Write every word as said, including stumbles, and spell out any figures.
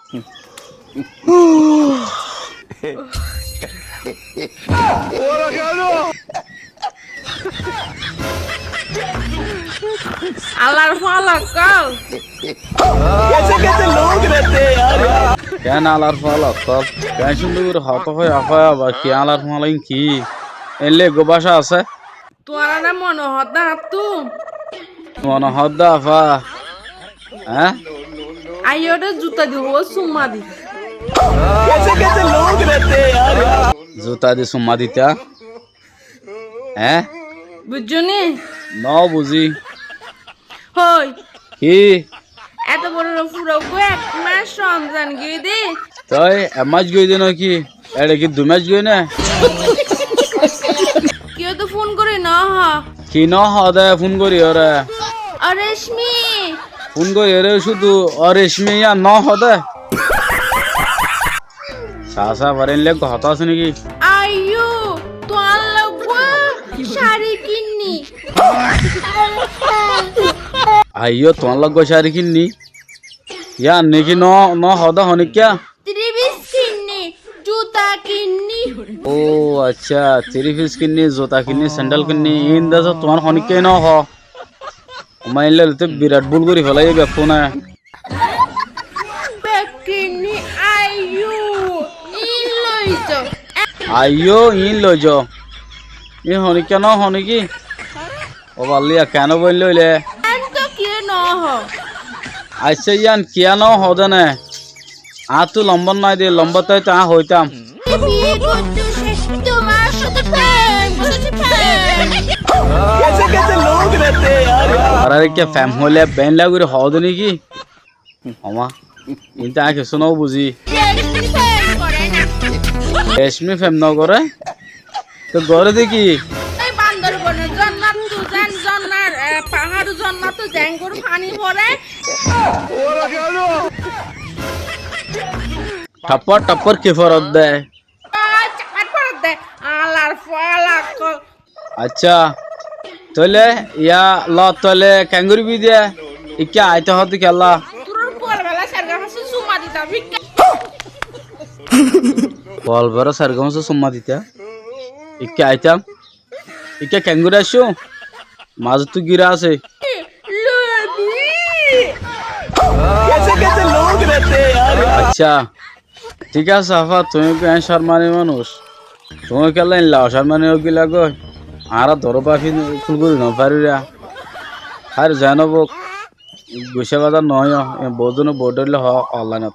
Allar fúañlla ókkol. Kaise kaise log rehte hain yaar. Keén allar fúañlla ókkol? Keén cúndor gorí hotá hoó, afá, abar ki allar fúañlla, iín ki? Eén loi eggúa báca asé? Tuáñra mone hoódde añáttu. Mone hoódde afá. Eé? Aiyó de, zuta di hoó, summa di. Kaise kaise log rehte hain yaar. Zuta di summa dita? Eé? Buijjó né? Nó buzí. Hoi. Ki? Eto boro fura uggúa ek mac Romzan giyé dé. Toi ek mac giyé dé né ki? Eçe ki dui mac giyé né? Kiyólla fún gorí nó hoó? Ki nó hoó dé fún gorí oré? Ó Reshmi. Fún gorí oré cúdu ó Reshmi yían nó hoó dé. Sasa, abar eén loi eggúa hotá asé né ki? Aiyó, tuáñlla eggúa cári kinní. Aiyó, tuáñlla eggúa cári kinní? Yían né ki nó, nó hoó dé honíkka? Tirí fis kinní, zuta kinní. Ó accá, tirí fis kinní, zuta kinní, sendel kinní, iín de asé tuáñr honíkka nó hoó. Ó maiyallá, eén loi tó birat búl gorí félaiyé bekkúne. Bekkúne aiyó, iín loi zo. Aiyó, iín loi zo. Iín honíkka nó hoó né ki? Ó ballíya, keén óibo iín loilé? Eén tó kiyé nó hoó. Accá, yían kiyá nó hoó dé né? Añáttu lombor nái dé, lombor táito añí hoitám. Biyé goittó cé, tuáñr sáte fem goittó cé, fem. Kaise kaise log rehte hain yaar. Añára ki fem hoilé beénla gorí hoó dé né ki? Ó ma, iín tó añí kessú nó buzí. Reshmi fem goré ná. Reshmi fem nó goré? Toi goré dé ki? Ei bandor bonor zonnat, zan zonnar, e, fahár zonnat, zengur faní foré. Thappar thappar ki foredde? Thappar foredde. Allar fúañlla ókkol. Accá. Tóile yá lo, tóile keéngorí bidé? Ikká aitó hoódde kiyólla? Tuáñr kual bela serga fásu summa dita, bikká. Kual bela serga fásu summa dita? Ikká aitám. Ikká keéngorí aiccó? Mazóttu gíra asé. Lobi. Kaise kaise log rehte hain yaar. Accá. Thík asé, afá, tuñí eggúa córmani manúic. Tuñí kiyólla eén locórmani ógila goi? Añára doró báfi kúl gorí nofaríra. Háir zeén óuk, guccá bazar noóiyo, e bout zone bout dhoilla hoó onlainot.